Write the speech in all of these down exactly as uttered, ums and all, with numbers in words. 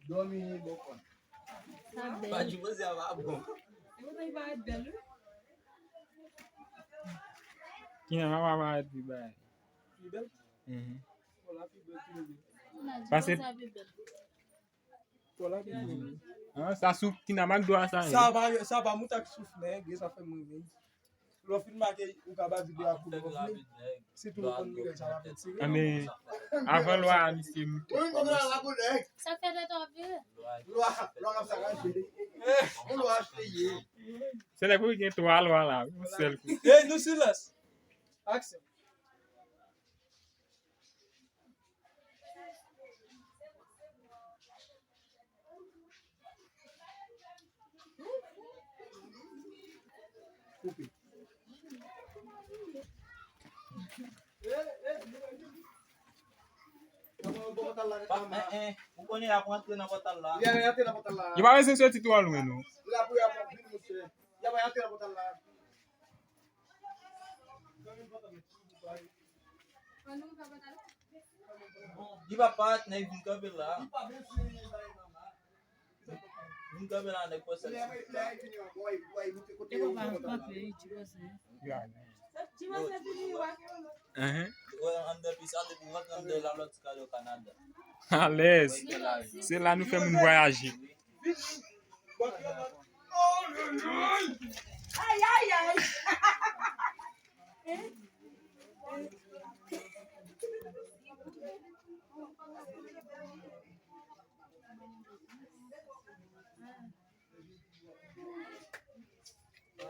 Dòmi bò kòn. Sa bèl. Pa di mwen sa pa bon. Kina mama pa pi bay. Pi bèl? Mhm. Pase. Ah, sa souf Tina Mac dwa sa. Sa pa, sa pa moutak souf nèg, e sa fè mwen menm. Lè w fin make ou ka ba videyo a pou lòv li. Si tou moun konn nèg sa va fè tire. Anben, avan lwa a misye moute. Sa fè de twa vire. Lwa, lwa sa raje. Yon lwa achte ye. Se lè pou gen twa lwa la, yon sèl kou. Ey, nou silans. Aksyon. Koupe. Ou konnen y ap rantre nan pòtal la. Yo pa bezwen soti twò lwen, non. Li pa parèt, nèg vin kanpe la. Vin kanpe la, nèg pase. Te konn pa kanpe, ti pase. Wè, anndan pis la, depi w rantre anndan la, lòt ti kale o Kanada. Alèz. Se la nou fè moun vwayaje. Ay, ay, ay.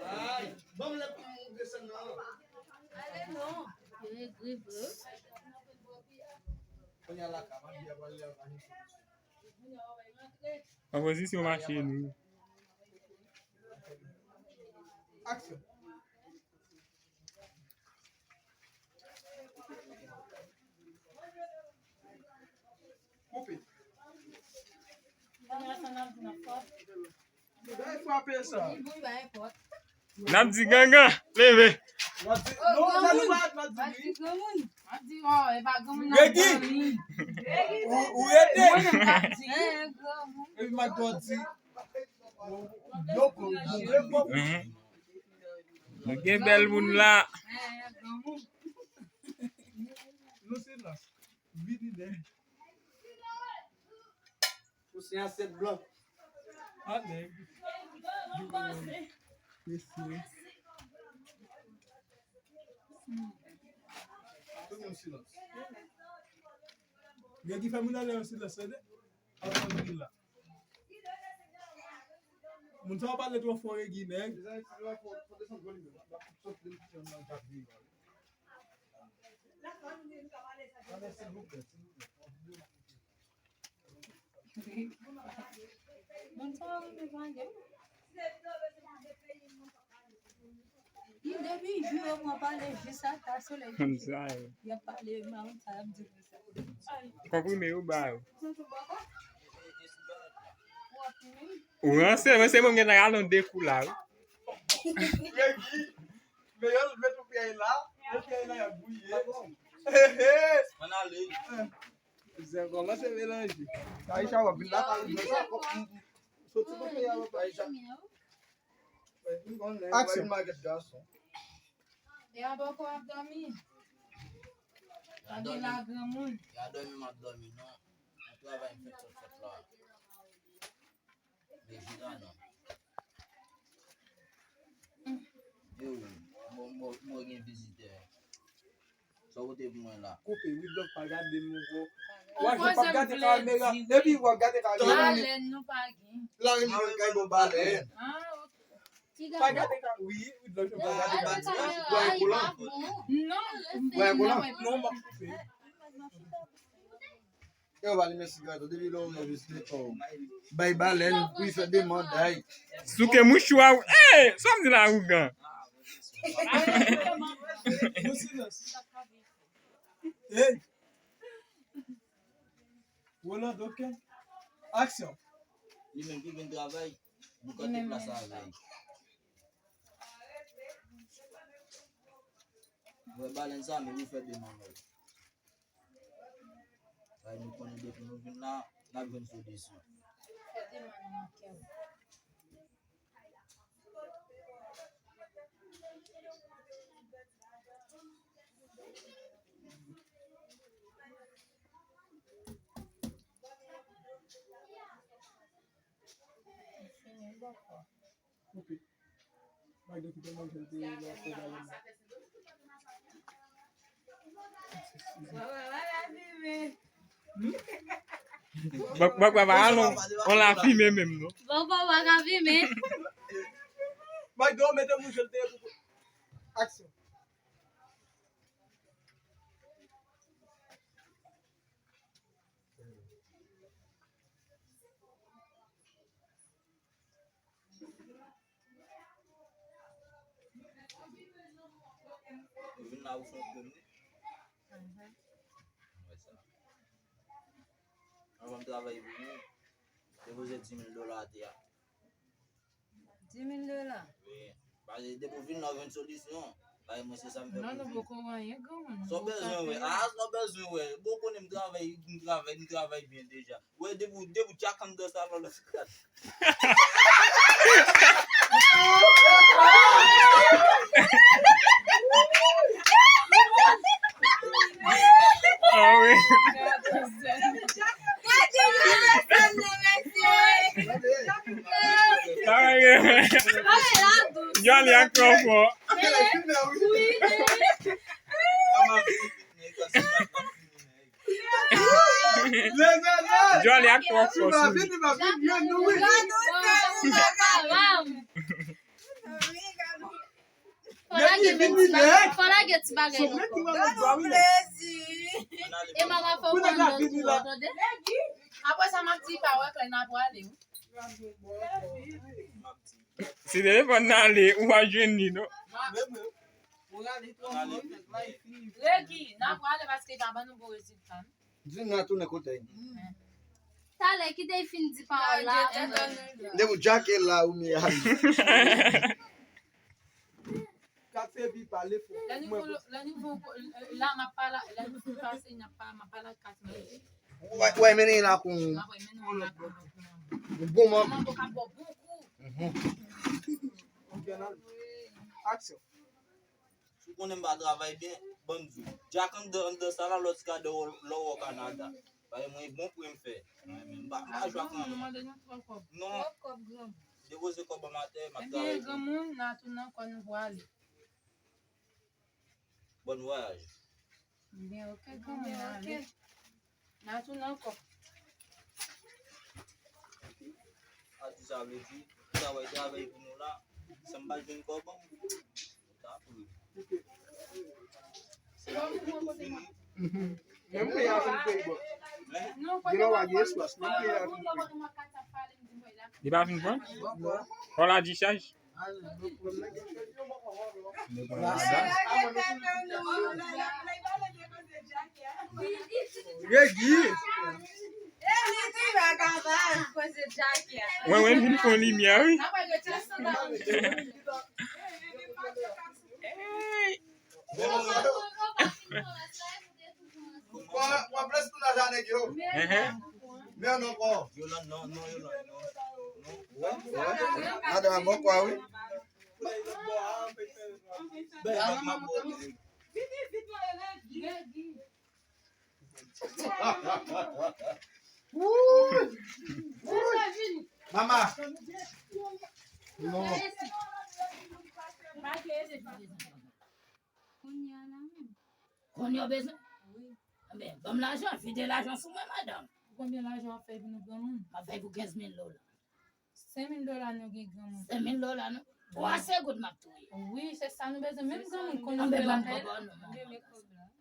Ay, ban m lè pou m desann nan. Ale non. Yo egri vre. Kounye a la ka, mwen di a pral lè a pa ni. An pozisyon mache nou. Aksyon. Koupe. Bay frape sa. N ap di gangan, leve. N ap di, non, sa nou pa, n ap di wi. Regi, ou, ou rete. Epi m ap di. Mhm. Nou gen bèl moun la. Nou se la. Vini dèyè. Ou se asyèt blan. A nèg. Mesye. Tout moun silans. Nèg ki fè moun ale an silans, tande? Alhamdulillah. Moun sa yo pale twò fò, Regi, nèg. Moun sa yo renmen vange. Depi jou yo mwen pale jis ata solèy kouche. Y ap pale, mawout sa y ap di konsa. Konprime yo ba yo. Ou ranse, mwen se mwen gen nan galon de kou la wi. Regi, men yo met yon pyèy la, yon pyèy la y ap bouye. Ann ale. Zen kòmanse melanje. Aisha, w ap vin lakay ou, men sa, soti kote y a, Aisha. Aksyon. Maket gason. E a bòkò ap dòmi. Ap gen la granmoun. Y a dòmi, m ap dòmi, non. Mwen travay, m fè sòt sòt la. Vizita non. Yo, mwen, mwen, mwen gen vizitè. Sa w pote pou mwen la? Koupe, wi, blòf pa gade m ankò. Ou pa janm gade kamera. Depi w ap gade kamera. Talè nou pa gen. La, wi, mwen kay bon balè. Ah, ok. Pa gade kamera. Wi, wi, blòf pa gade kamera. Bwè kolan. Non, bwè kolan. Non, m ap koupe. Yo, ba li mèsi gato, depi lè w revizite kò w. Bay balèn, pou y fè demann, ay. Souke mouchwa w. Ey, sa m di la, ougan. Ey. Rolando, ok. Aksyon. Li menm ki vin travay, boukante plas avè l. Wè balèn sa, men ou fè de manmèl. Sa nou konnen depi nou vin la, n ap jwenn solisyon. Ok. Bay de kite manje l te la fè balèn nan. Bòk bòk papa a non, on la fime menm non. Bòk bòk pa ka fime. Bay de mete manje l te pou aksyon. Ou vin la ou fè yon pwen wi. Wè sa. Anvan m travay pou nou, depoze dis mil dola atè a. Dis mil dola? Wi. Paske depi w vin la, w jwenn solisyon. Paske mwen, se sa m fè pou vin. Non, nou poko anyen, granmoun. Sa w bezwen wè? Ah, sa w bezwen wè? Bon, konnen m travay, m travay, m travay byen deja. Wè, depi, depi w tchak anndan sa, lò, lò, Ah wi. Sa va gen. Jolly ak twò fò. Jolly ak twò fò sou li. Fò lage ti bagay, fò lage ti bagay ankò. E mama fò w pran nòt ou, tande? Apre sa, m ap di pa wè klè n ap prale wi. Si telefòn nan ale, ou pa jwenn li non. Regi, n ap prale paske pa ban nou bon rezilta. Di n a tounen kote. Talè, kite l fin di pawòl la. Depi w djake la, ou mi a. Kat se epi pale fò. Lè nou fon, lè nou fon, la n ap pale, lè nou fon pase, n ap pale, m ap pale ak kat manje. Wè, wè, mennen la pou. M ap wè, mennen la pou. Bon manman. Manman ka bò bon kou. Mhm. Ok, nan. Aksyon. Si w konnen m pa travay byen, ban m di w. Djak anndan, anndan sa la, lòt ka de lè w o Kanada. Paske mwen bon pri m fè. Mwen menm, m pa, m pa jwe ak manman. Nou mande nou twò kòb. Non. Twò kòb, granmoun. Depoze kòb an atè, m ap travay pou ou. Ebyen, granmoun, n a tounen ankò, nou prale. Bon vwayaj. Ebyen, ok, granmoun, ale. N a tounen ankò. A di sa vle di, travay, travay pou nou la, san m pa jwenn kòb, ta pou. Se la pou tout fini. Mhm. Menm peyi a fin peyi bò. Gen lè w a gen espas, menm peyi a fin peyi. Li pa fin pran? Fò la dichaj? Regi. Wè, wè, m vin fè yon limyè, wi. Hey. Wa, wa bless pou lajan nèg yo. Ehe. Men non, non. Yolande, non, non, Yolande, non. Non. Wè, wè. Madanm an bon kwa, wi. Ben, m ap, m ap. Wouy! Wouy! Mama! Non. Kounye a la menm. Kounye a w bezwen? Wi. Enben, ban m lajan, vide lajan sou mwen, madanm. Konbyen lajan w ap fè pou nou granmoun? M ap fè pou kenz mil dola. Senk mil dola nou gen granmoun. Senk mil dola nou? Twa segonn m ap touye. Wi, se sa nou bezwen. Menm granmoun konnen. Anben, ban m kòb nou, maman.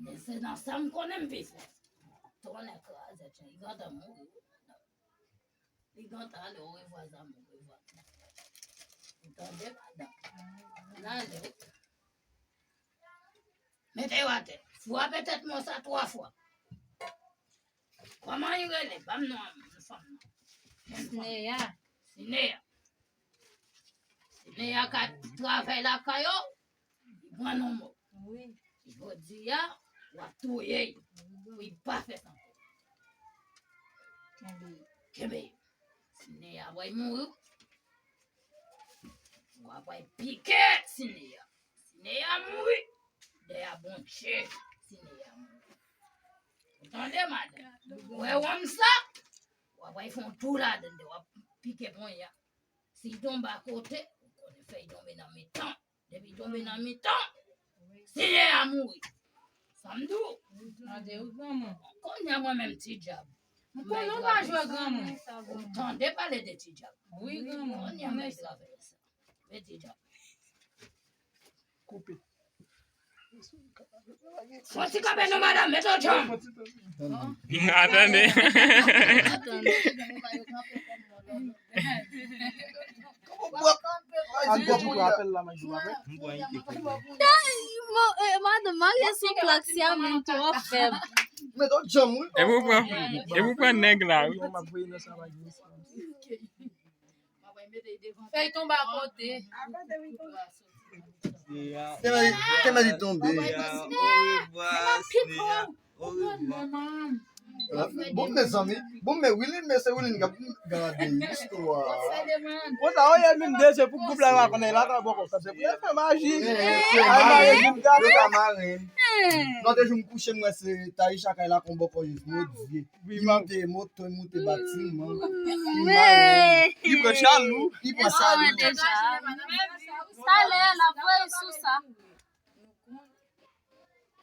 Men se nan sa m konnen m pi fò. Tonnè kraze, tchè, li gentan mouri, wi, madanm. Li gentan ale, orevwa, zanmi, orevwa. Ou tande, madanm? N ale, wi. Mete yo atè. Frape tèt mwen sa twa fwa. Kòman li rele? Ban m non fanm nan. Sineya. Sineya. Sineya ka travay lakay ou, li pran non mò. Wi. Jodi a, w ap touye l pou li pa fè sa ankò. Kenbe. Kenbe. Sineya, w ap mouri. W ap pike Sineya. Sineya mouri. Dèyè Bondye, Sineya mouri. Ou tande, madanm? Ou wè wonm sa? W ap fè yon tou ladan l, w ap pike ponya. Si l tonbe akote, ou konnen fè l tonbe nan mitan. Depi l tonbe nan mitan, Sineya mouri. Sa m di w. Tande wi, granmoun. Kounye a mwen menm ti dyab. M konnen w pa jwe granmoun. Ou tande pale de ti dyab. Wi, granmoun. Kounye a mwen travay sa. Men ti dyab. Koupe. Fò ti kanpe non, madanm, mete w djanm. Tande. Al bò pou apèl la, Magdi, apre. Mo- eh, madanm, marye sou plak, si a menm twò fèb. Mete w djanm, wi. E pou pran, e pou pran nèg la, wi. Yo, m ap voye nan sa, Magdi. Fè l tonbe akote. Te mèt, te mèt li tonbe. Orevwa, Sineya. Orevwa. Bon, mezanmi. Bon, men Wilin, men se Wilin k ap gade istwa. Konsa, ou ye menm de se pou gwoup la va konnen la ka bò konsa. Se pou yo fè maji. Ay, maji, vin gade. Yo ka mare. Non, de jou m kouche, m wè se Taïcha kay la kon bòkò jis, mon Dieu. Li monte moto, li monte batiman. Li pran chalou. Li pran chalou. Talè, n ap voye sou sa.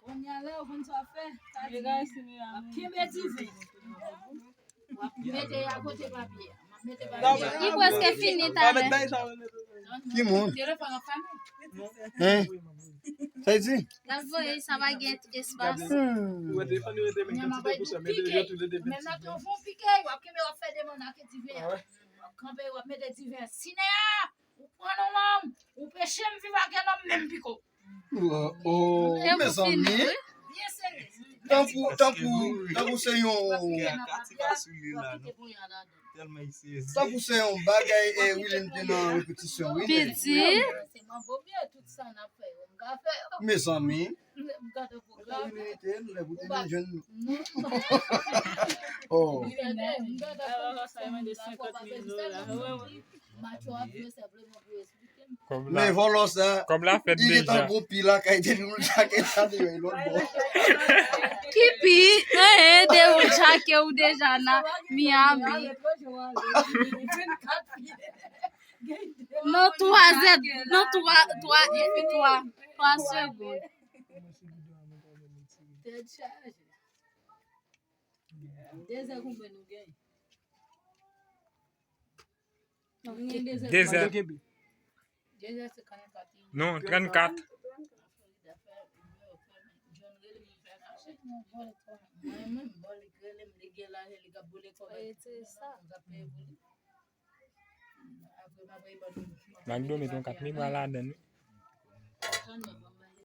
Kounye a la, ou konn sa w ap fè? Sa di, w ap kenbe diven. W ap mete akote papye a. M ap mete papye a. Li prèske fini, talè. Ki moun? Telefòn ap fèmen. Hein? Sa di? L ap voye, sa pa gen espas. Kounye a m ap bay tout pike. Menm nan te yon fon pike, w ap kenbe, w ap fè demann ak diven an. W ap kanpe, w ap mete diven an. Sineya, ou pran non manm, ou peche m viv ak yon nonm menm piko. Oh, oh, mezanmi. Byen serye. Tankou, tankou, tankou se yon Tankou se yon bagay, eh, Wilin te nan repetisyon, wi. Piti. Se manbo byen, tout sa n ap fè yo, m ka fè yo. Mezanmi. M gade pwogram. Lè pou te vin jwenn nou. Oh. M gade pwogram. Matyo ap jwe senpleman pou esplike m. Kòb la, men vòlò sa, kòb la fèt li gentan deja. Gon pi lakay Dewoul Jake sa deyò, e lòt bò. Ki pi? Eh, eh, Dewoul Jake ou deja nan Miami. Nan twa zèd, nan twa, twa, epi twa, twa segonn. Tèt chaje. De zè konbyen nou genyen? De zè. De zè se karannkat. Non, trannkat. Magdo met yon kat mil bra ladann, wi.